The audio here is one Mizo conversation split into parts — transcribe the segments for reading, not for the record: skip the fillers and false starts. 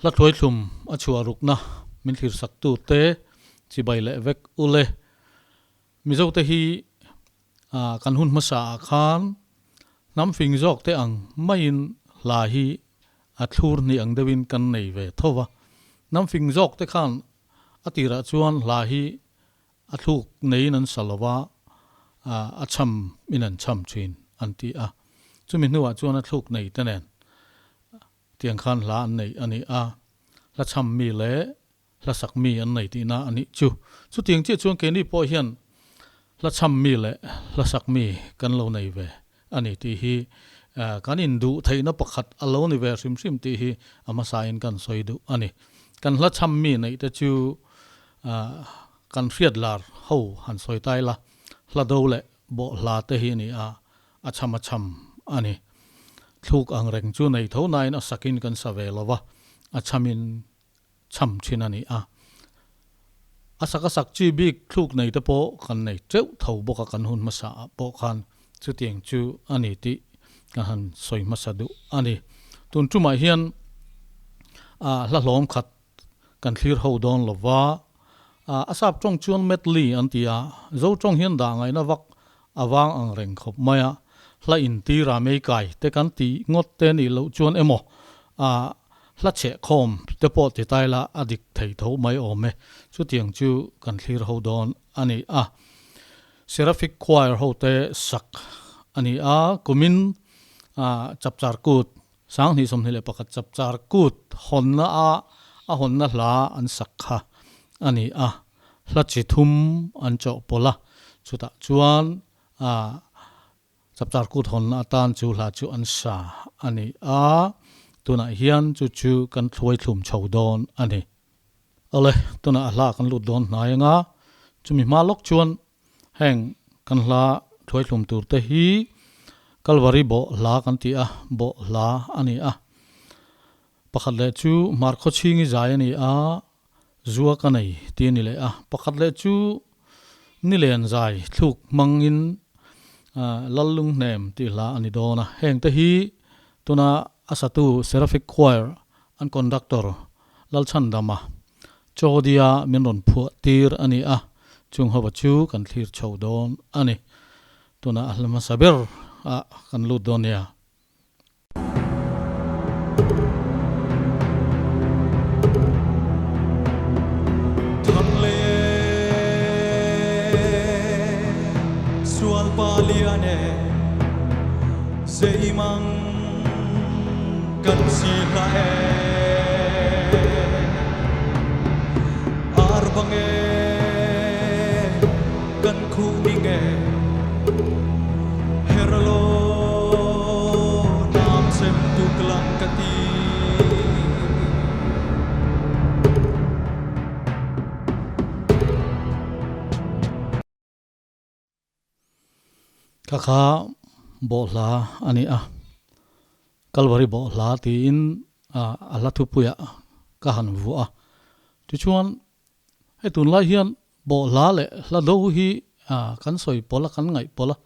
Hla thluaithlum a chhuah rukna min thlirsaktu te chibai leh vek ule. Mizote hi kan hun hmasa ah khan hnam fing zawk te ang maiin hla hi a thlur hnih ang deuhin kan nei ve tho va. Hnam fing zawk te khan a tirah chuan hla hi a thluk neiin an sa lo va, a chham in an chham thin an ti a. Chumi hnuah chuan a thluk nei te nen tiang khan hla an nei a ni a, hla chham mi leh hla sak mi an nei tihna a nih chu. Chutiang chiah chuan keini pawh hian hla chham mi leh hla sak mi kan lo nei ve a ni tih hi kan induh theihna pakhat a lo ni ve hrim hrim tih hi a hmasain kan sawi duh a ni. Kan hla chham mi neih te chu kan hriat lar ho han sawi ta ila, hla do leh bawh hla te hi a ni a, a chham a chham a ni. Thluk ang reng chu nei tho nain a sakin kan sa ve lo va, a chhamin chham thin a ni a. A sak a sak chi bik thluk nei te pawh kan nei teuh tho bawk a, kan hun hmasa ah pawh khan chutiang chu a ni tih ka han sawi hmasa duh a ni. Tun tumah hian a hla hlawm khat kan thlir ho dawn lo va, a sap tawng chuan medley an ti a, Zo tawng hian dah ngaihna vak a vang ang reng khawp mai a, hla intir a meikai te kan tih ngawt te nih loh chuan emaw a hla chhehkhawm te pawh ti tai la a dik thei tho mai awm e, chutiang chu kan thlir ho dawn a ni a. Seraphic Choir ho te sak a ni a, kumin Chapchar Kut 2021 Chapchar Kut hawnna a a hawnna hla an sak kha a ni a, hla chi thum an chawhpawlh a, chutah chuan Chapchar Kut hawnna atan chu hla chu an sa a ni a, tunah hian chu chu kan thluai thlum chho dawn a ni. Awle, tunah a hla kan lut dawn hnai anga, chumi hma lawk chuan Heng kan hla thuaihlum tur te hi Kalvari bawh hla kan ti a, bawh hla a ni a. Pakhat leh chu Hmarkhaw chhingi zai a ni a, zua ka nei ti a ni leh a. Pakhat leh chu Nilen zai thluk hmangin Lallung hnem tih hla a ni dawn a. Heng te hi tuna a satu Seraphic Choir an conductor Lalchhandama Chawdia min rawn phuah tir a ni a, chung hova chu kan thlir chho dawn a ni. Tunah a hla hmasa ber ah kan lut dawn nia. Thangle sual pa lian e zeimang kan si hlah e ar bang e kan khuh ning e herlo nam sem tuk lang ka ti. Thla kha bawhhla a ni a, Kalvari bawhhla tiin a hla thupuiah ka han vuah a. Tichuan, hei tunlai hian bawhhla leh hla do hi kan sawi pawlh a, kan ngaih pawlh a,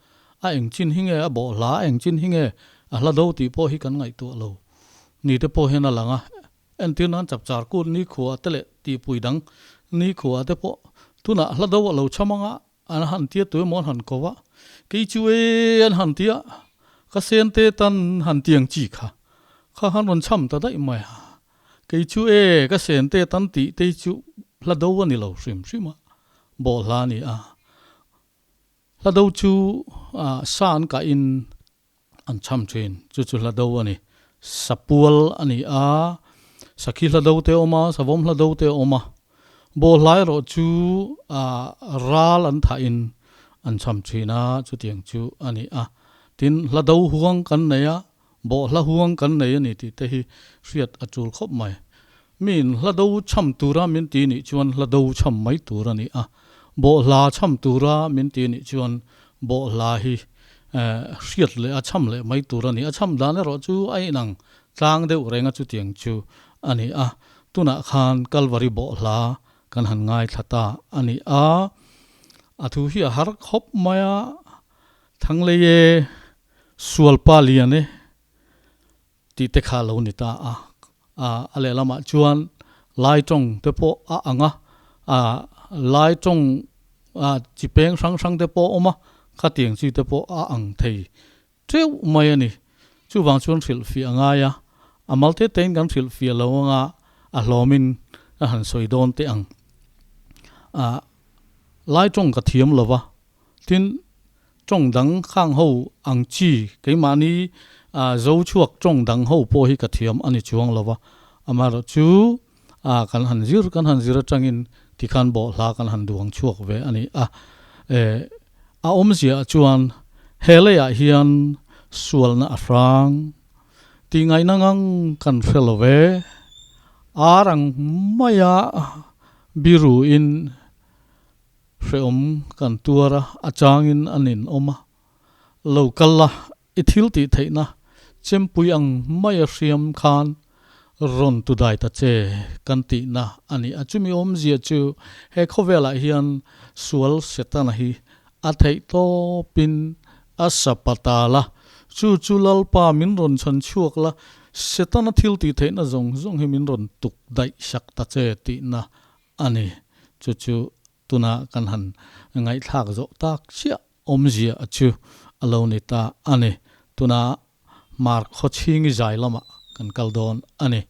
a eng chin hi nge a bawhhla, a eng chin hi nge a hla do tih pawh hi kan ngaihtuah lo ni te pawh hian a lang a. Entir nan chapchar kut nikhua te leh tihpui dang nikhua te pawh tunah hla do a lo cham anga An han tia tu emaw an han ko a, kei chu e an han tia, ka sen te tan han tiang chi kha, kha han rawn cham ta daih mai a, kei chu e ka sen te tan tih te chu hla do a ni lo hrim hrim a, bawhhla a ni a, hla do chu sa an kah in an cham thin, chu chu hla do a ni, sapual a ni a, sakhi hla do te a awm a, savawm hla do te a awm a, bawlhla erawh chu ral an thah in an cham thin a, chutiang chu a ni a, tin hla do huang kan nei a, bawhhla huang kan nei a ni tih te hi hriat a tul khawp mai. Miin hla do cham tura min ti nih chuan hla do cham mai tur a ni a, bawhhla cham tura min ti nih chuan bawhhla hi hriat leh a cham leh mai tur a ni. A cham dan erawh chu a inang tlang deuh reng a chutiang chu a ni a. Tunah khan Kalvari bawhhla kan han ngaithla ta a ni a. A thu hi a har khawp mai a, Thanglei e, Sualpa lian e tih te kha a lo ni ta a. A lehlamah chuan Lai tawng te pawh a ang a, Lai tawng chi peng hrang hrang te pawh a awm a, khatiang chi te pawh a ang thei teuh mai a ni. Chuvang chuan hrilhfiah a ngai a, a mal te tein kan hrilhfiah lo anga a hlawmin ka han sawi dawn teh ang. Lai tawng ka thiam lo va, tin Tawng dang khang ho ang chi keimahni zo chhuak tawng dang ho pawh hi ka thiam a ni chuang lo va, amaherawh chu kan han zir kan han zir atangin tikhan bawhhla kan han duang chhuak ve a ni a. A awmzia chuan he leiah hian sualna a hrang tih ngaihna ngang kan hre lo ve, ar ang maia biruin Hrehawm kan tuar a, a changin a nin awm a. Lo kal la, i thil tih theihna chempui ang maia hriam khan rawn tu dai ta che kan tihna a ni a. Chumi awmzia chu he khawvelah hian sual Setana hi a theih tawpin a sapatal a, chu chu Lalpa min rawn chhan chhuak la, Setana thil tih theihna zawng zawng hi min rawn tuk daih sak ta che tihna a ni. Chu chu tuna kan han ngaihthlak zawh tak chiah awmzia chu a lo ni ta a ni. Tuna Mark Khawchhingi zai lamah kan kal dawn a ni.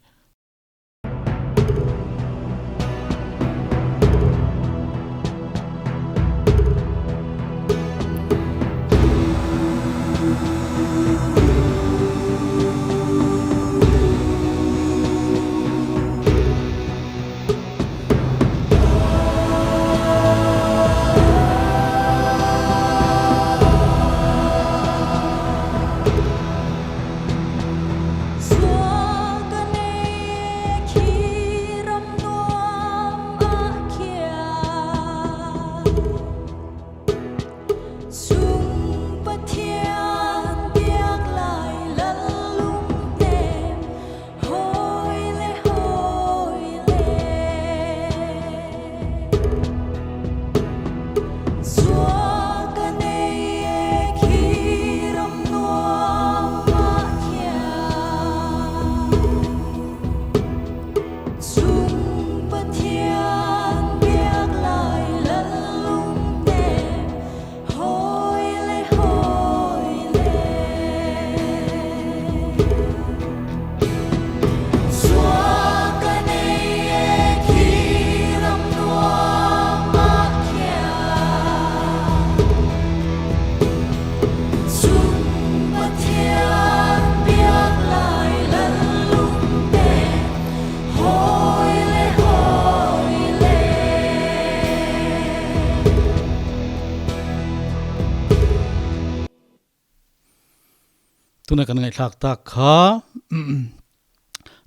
Tuna kan ngaihthlak tak kha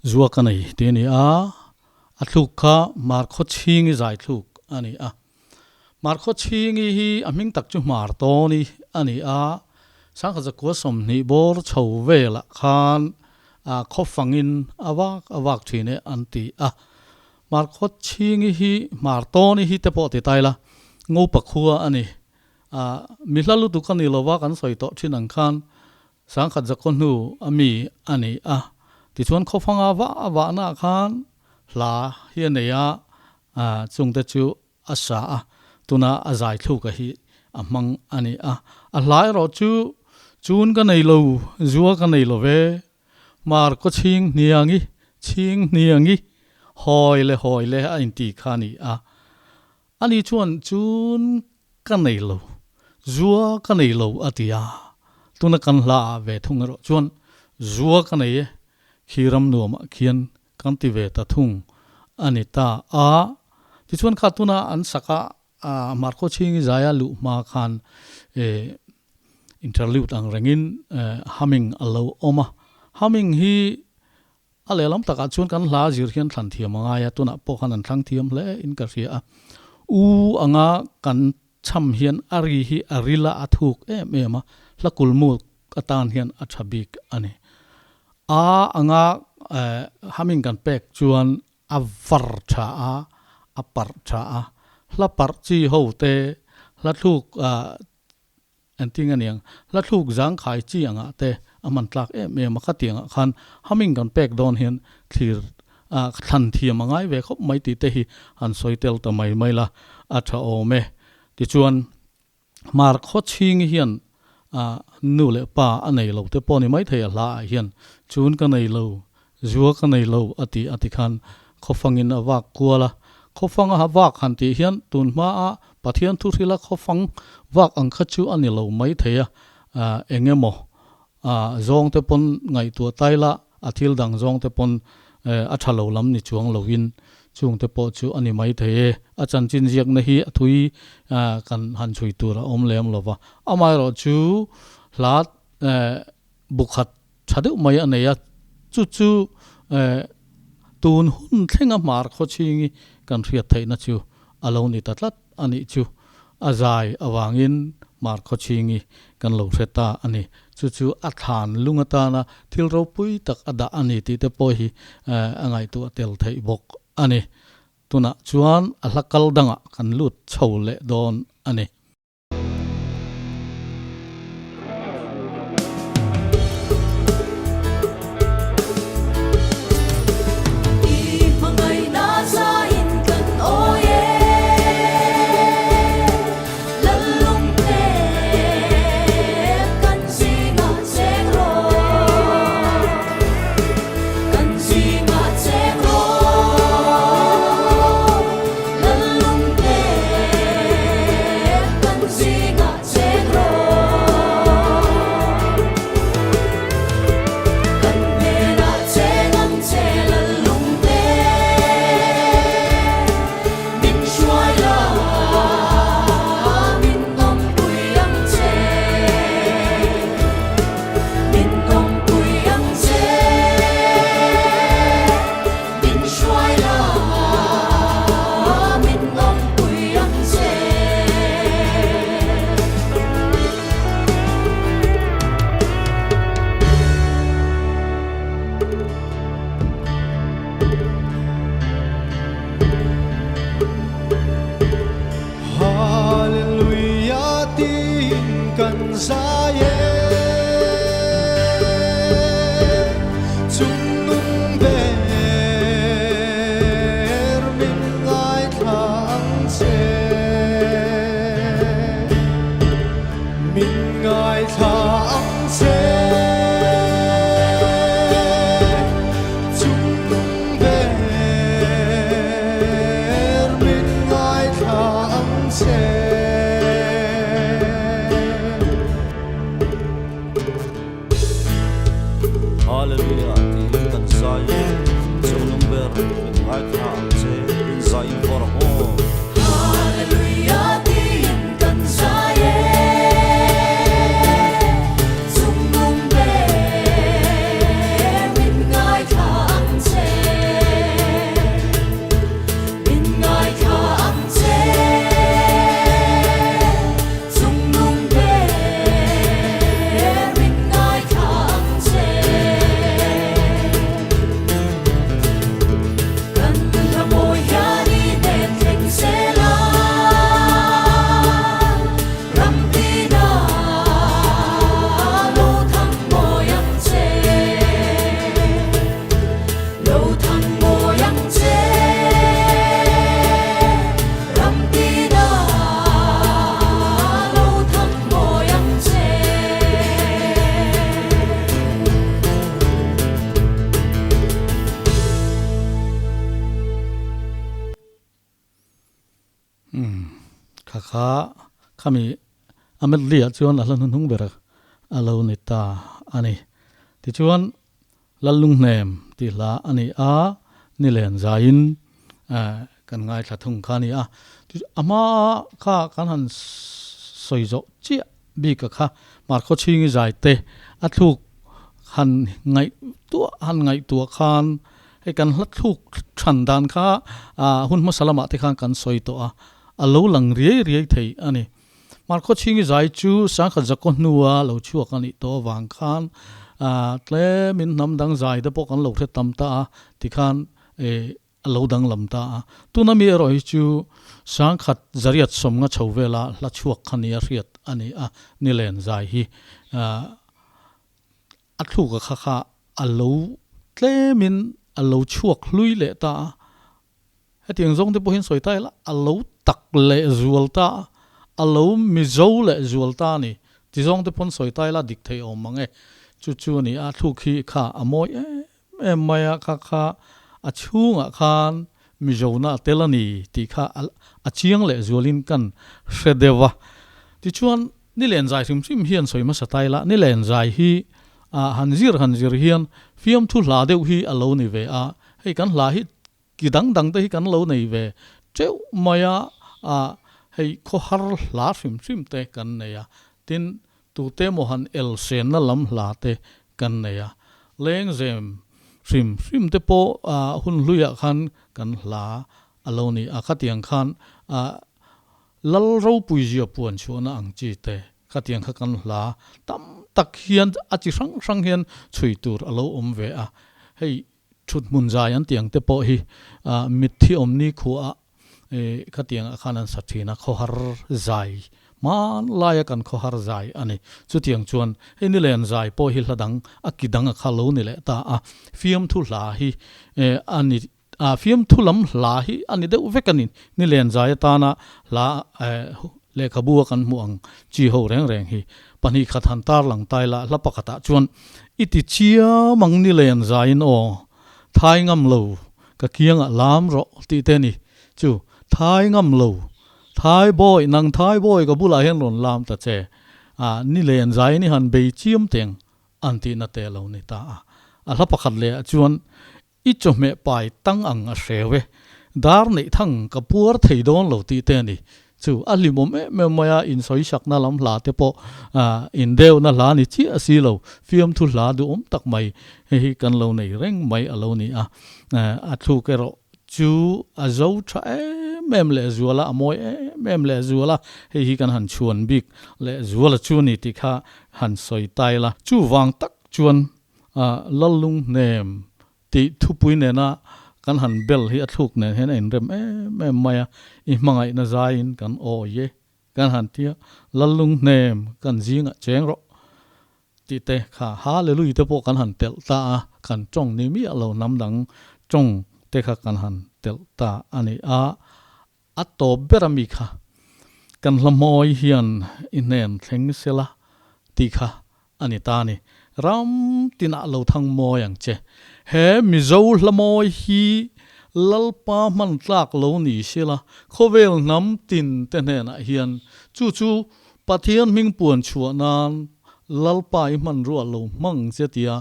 zua ka nei tih a ni a, a thluk kha Markhaw Chhingi zai thluk a ni a. Markhaw Chhingi hi a hming tak chu Hmar Tawni a ni a, Sangha Zakua 20 bawr chho velah khan khaw fangin a vak a vak thin e an ti a. Markhaw Chhingi hi Hmar Tawni hi te pawh ti ta ila, Ngopa khua a ni. Mi hla lutuk a ni lova kan sawi tawh thin ang khan Sangkhat Zakaw hnu a mi a ni a. Tichuan khawfanga vah a vahnaah khan hla hi a nei a, chungte chu a sa a, tuna a zai thluka hi a hmang a ni a. A hla erawh chu, Chun ka nei lo, zua ka nei lo ve, Mar kaw chhing hniangi, chhing hniangi, hawi le hawi le a inti kha a ni a. Ani chuan chun ka nei lo, zua ka nei lo a ti a. Tuna kan hla ah ve thung erawh chuan zua ka nei e, khi ram nuamah khian kan ti ve ta thung a ni ta a. Tichuan kha tuna an sak a, Marco Chhingi zaia luh hma khan interlude ang rengin humming a lo awm a. Humming hi a lehlam takah chuan kan hla zir hian thlan thiam a ngai a, tunah pawh khan an thlang thiam hle in ka hria a. U anga kan cham hian a ri hi a ril a, a thuk em em a, hla kulmuk atan hian a tha bik a ni. A anga humming kan pek chuan A var tha a, a parh tha a, hla parh chi ho te, hla thluk engtin a niang, hla thluk zangkhai chi angah te a hman tlak em em a, khatiangah khan humming kan pek dawn hian thlir thlan thiam a ngai ve khawp mai tih te hi han sawi tel ta mai mai la a tha awm e. Tichuan Hmar khaw chhing hian nu leh pa a nei lo te pawh ni maithei a hla ah hian chun ka nei lo, zua ka nei lo a ti a ti khan khawfangin a vak kual a. Khawfang a vak han tih hian tun hma a Pathian thuhrila khawfang vak ang kha chu a ni lo maithei a, eng emaw zawng te pawn ngaihtuah tai la, a thil dang zawng te pawn a tha lo lam ni chuang loin chung te pawh chu a ni mai thei e. A chanchin ziakna hi a thui kan han chhui tur a awm lem lo va. Amaherawhchu hla bu khat tha deuh mai a nei a, chu chu tun hun thlenga hmar khawchhingi kan hriat theihna chu a lo ni ta tlat a nih chu. A zai avangin Mar Khawchhingi kan lo hre ta a ni. Chu chu a thlan lung atana thil ropui tak a dah a ni tih te pawh hi a ngaihtuah tel theih bawk a ni. Tunah chuan a hla kal dangah kan lut chho leh dawn a ni. Hallelujah tiin kan zai e Chungnung ber min ngaithla ang che Min ngaithla ang che Chungnung ber min ngaithla ang che. Hallelujah tiin kan zai e, Chungnung ber min ngaithla ang che in zai in vawr ang aw. Hallelujah tiin kan zai e, Chungnung ber min ngaithla ang che, min ngaithla ang che, Chungnung ber min ngaithla ang che. Kan hla mawi hian i nen thleng zel a, ram tina lo thang mawi ang che, lo thang mawi ang che, ram tina lo thang mawi ang che. Umm kha kha khami a medley ah chuan a hla hnuhnung ber a lo ni ta a ni. Tichuan Lallunghnem tih hla a ni a, nilen zaiin kan ngaithla thung kha a ni a. A hma kha kan han sawi zawh chiah bik a kha Markhaw chhingi zai te a thluk han ngaihtuah han ngaihtuah khan hei kan hla thluk than dan kha hun hmasa lamah te khan kan sawi tawh a, a lo lang riai riai thei a ni. Markhaw chhingi zai chu sangkhat zakaw hnua lo chhuak a nih tawh avang khan tlemin hnam dang zai te pawh kan lo hre tam ta a tikhan a lo danglam ta a. Tuna mi erawh hi chu sangkhat zariat sawmnga chho vela hla chhuak kha nia hriat a ni a, nilen zai hi a thluka kha kha a lo tlemin a lo chhuak hlui leh ta a. Hetiang zawng te pawhin sawi ta ila, a lo tak leh zual ta a, a lo Mizo leh zual ta a ni. Ti zawng te pawn sawi ta ila dik thei awm mang e. Chu chu a ni a, thluk hi kha a mawi em em mai a, kha kha a chhungah khan Mizona a tel a ni tih kha a chiang leh zualin kan hre deuh a. Tichuan, Nilen zai hrim hrim hian sawi hmasa ta ila, Nilen zai hi han zir han zir hian fiamthu hla deuh hi a lo ni ve a, hei kan hla hi ki dang dang te hi kan lo nei ve teuh mai a, hei khawhar hla hrim hrim te kan nei a, tin tute maw han el senna lam hla te kan nei a, lengzem hrim hrim te pawh hun hluiah khan kan hla a lo ni a, khatiang khan Lal ropui zia puan chhuahna ang chi te khatiang kha kan hla tam tak hian a chi hrang hrang hian chhui tur a lo awm ve a, hei thut hmun zai an tih ang te pawh hi mitthi awmni khuaah khatiang ah khan an sa thin a, khawhar zai hmanlaia kan khawhar zai a ni. Chutiang chuan hei nilen zai pawh hi hla dang a ki dang a kha lo ni leh ta a, fiamthu hla hi a ni A fiamthu lam hla hi a ni deuh vek a ni. Nilen zai atana hla lehkhabu a kan hmuh ang chi ho reng reng hi pahnih khat han tar lang tai la, hla pakhatah chuan i ti chiam ang nilen zaiin aw, thai ngam lo ka kiangah lam rawh tih te a ni. Chu thai ngam lo, thai bawi, nang thai bawi ka bulah hian rawn lam ta che, a nilen zaiin i han bei chiam teng an tihna te lo ni ta a. A hla pakhat lehah chuan I chawhmeh pai tang ang a hreu e, dar neih thang ka puar thei dawn lo tih te a ni. Chu a hlimawm em em mai a, insawisakna lam hla te pawh indeuhna hla ni chiah a si lo, fiamthu hla duhawm tak mai hei hi kan lo nei reng mai a lo ni a. A thluk erawh chu a zo tha em em lehzual a, a mawi em em lehzual a, hei hi kan han chhuan bik lehzual a chu a ni tih kha han sawi ta ila. Chuvang tak chuan Lallung hnem tih thupui nena kan han bel hi a thluk nen hian a inrem em em mai a, i hmangaihna zaiin kan awi e kan han ti a, Lallung hnem kan zingah cheng rawh tih te kha Hallelui te pawh kan han telh ta a, kan tawng ni miah lo hnam dang tawng te kha kan han telh ta a ni a, A tawp ber a mi kha kan hla hmawi hian i hnen thleng sela tih kha a ni ta ni. Ram tinah lo thang mawi ang che. He Mizo hla mawi hi Lalpa hman tlak lo ni sela khawvel hnam tin te hnenah hian chu chu Pathian hming puan chhuah nan Lalpa i hmanrua lo hmang che tia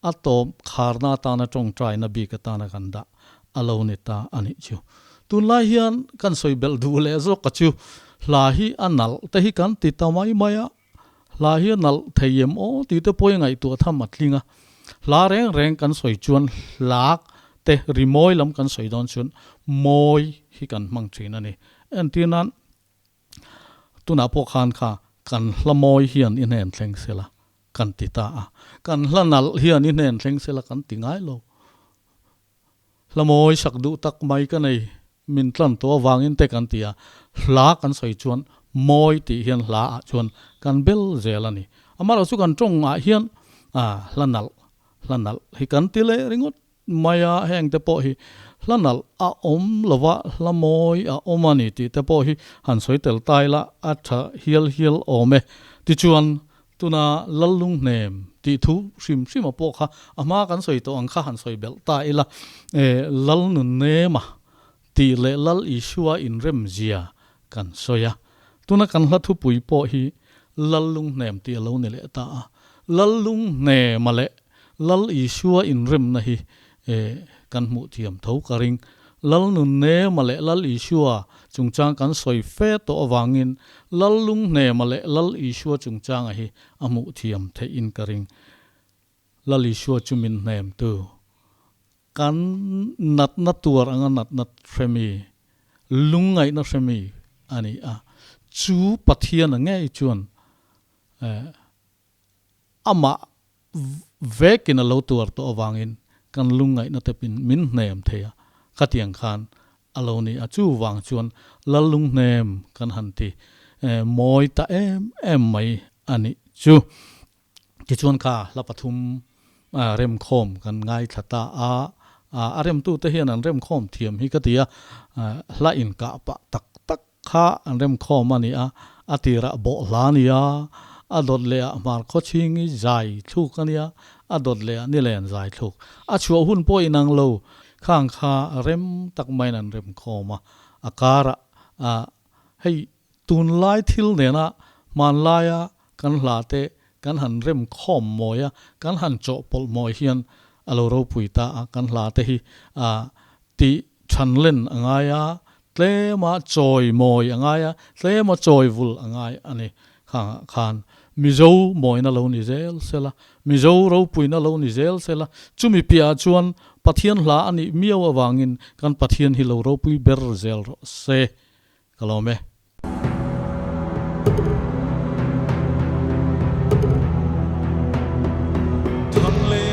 a tawp kharna atana tawngtaina bik atana kan dah a lo ni ta a nih chu. Tunlai hian kan sawi belh duh leh zawk a chu hla hi a nalh te hi kan ti ta mai mai a, hla hi a nalh thei em aw tih te pawh i ngaihtuah tham a tling a. Hla reng reng kan sawi chuan hlak te rimawi lam kan sawi dawn chuan mawi hi kan hmang thin a ni. Entir nan tunah pawh khan kha kan hla mawi hian i hnen thleng sela kan ti ta a, kan hla nalh hian i hnen thleng sela kan ti ngai lo. Hla mawi sak duh tak mai ka nei, min tlan tawh avangin te kan ti a, hla kan sawi chuan mawi tih hian hla ah chuan kan bel zel a ni. Amaherawhchu chu kan tawng ah hian hla nalh, hla nalh hi kan ti leh ringawt mai a, heng te pawh hi hla nalh a awm lova hla mawi a awm a ni tih te pawh hi han sawi tel ta ila a tha hial hial awm e. Tichuan Tuna Lallung hnem tih thu hrim hrima pawh kha a hma kan sawi tawh ang kha han sawi belh ta ila, e, Lal nun nema tih leh Lal Isua inremzia kan sawi a. Tuna kan hla thupui pawh hi Lallung hnem tih a lo ni leh ta a. Lallung hnema leh Lal Isua inremna hi e, kan hmuh thiam tho ka ring. Lal nun nema leh Lal Isua chungchang kan sawi fe tawh avangin Lal lung hnema leh Lal Isua chungchanga hi a hmuh thiam theih in ka ring. Lal Isua chu min hnem tu. Kan natna tuar anga natna hremi, lungngaihna hremi a ni a. Chu Pathiana ngei chuan e, amah vekin a lo tuar tawh avangin kan lungngaihna te pin min hnem thei a, khatiang khan a lo ni a, chuvang chuan lal lunghnem kan han ti mawi ta em em mai a nih chu. Tichuan kha hla pathum remkhawm kan ngaithla ta a. A remtute hian an remkhawm thiam hi ka ti a, hla inkah pah tak tak kha an remkhawm a ni a, a tirah bawh hla a ni a, a dawt lehah hmar khawchhingi zai thluk a nia, a dawt lehah nilen zai thluk. A chhuah hun pawh inang lo khang kha rem tak maiin an remkhawm a, a karah hei tunlai thil nena hmanlaia kan hla te kan han rem khawm mawi a, kan han chawhpawlh mawi hian a lo ropui ta a, kan hla te hi tih than len a ngai a, tlema chawi mawi a ngai a, tlema chawi vul a ngai a ni. Khangah khan Mizo mawina lo ni zel sela, Mizo ropuina lo ni zel sela, chumi piahah chuan Pathian hla a nih miau avangin kan Pathian hi lo ropui ber zel rawh se. Ka lawm e. Thangle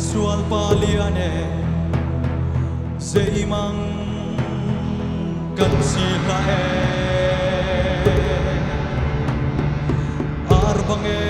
sual pa lian e zeimang kan si hlah e arbang e.